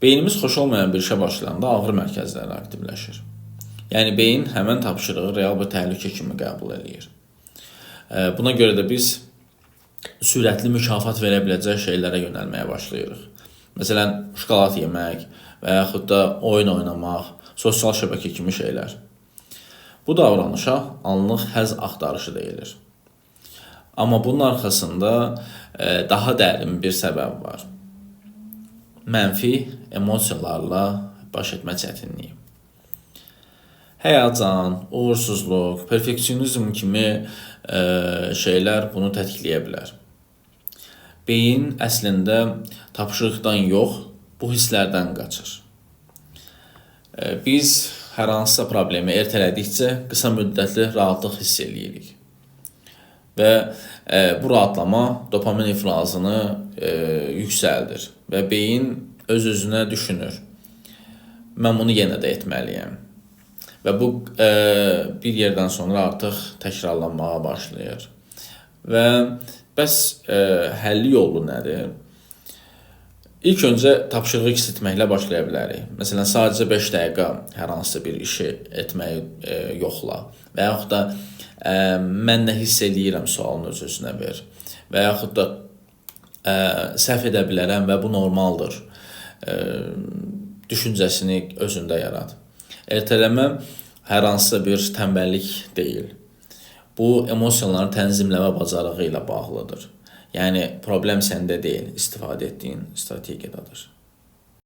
Beynimiz xoş olmayan bir işə başlayanda ağrı mərkəzləri aktivləşir. Yəni beyin həmin tapşırığı real bir təhlükə kimi qəbul eləyir. Buna görə də biz sürətli mükafat verə biləcək şeylərə yönəlməyə başlayırıq. Məsələn, şokolad yemək və yaxud da oyun oynamaq, sosial şəbəkə kimi şeylər. Bu davranışa anlıq həzz axtarışı deyilir. Amma bunun arxasında daha dərin bir səbəb var. Mənfi emosiyalarla baş etmə çətinliyi. Həyəcan, uğursuzluq, perfeksionizm kimi şeylər bunu tətikləyə bilər. Beyin əslində tapşırıqdan yox, bu hisslərdən qaçır. Biz hər hansısa problemi ertələdikcə qısa müddətli rahatlıq hiss eləyirik. Və bu rahatlama dopamin ifrazını yüksəldir və beyin öz-özünə düşünür. Mən bunu yenə də etməliyəm. Və bu bir yerdən sonra artıq təkrarlanmağa başlayır. Və bəs həlli yolu nədir? İlk öncə tapşırığı kiçiltməklə başlaya bilərik. Məsələn, sadəcə 5 dəqiqə hər hansısa bir işi etməyi yoxla və yaxud da mən nə hiss eləyirəm sualını öz-özünə ver. Və yaxud da səhv edə bilərəm və bu normaldır düşüncəsini özündə yarat. Ertələmə hər hansısa bir tənbəllik deyil. Bu emosiyaları tənzimləmə bacarığı ilə bağlıdır. Yəni problem səndə deyil, istifadə etdiyin strategiyadadır.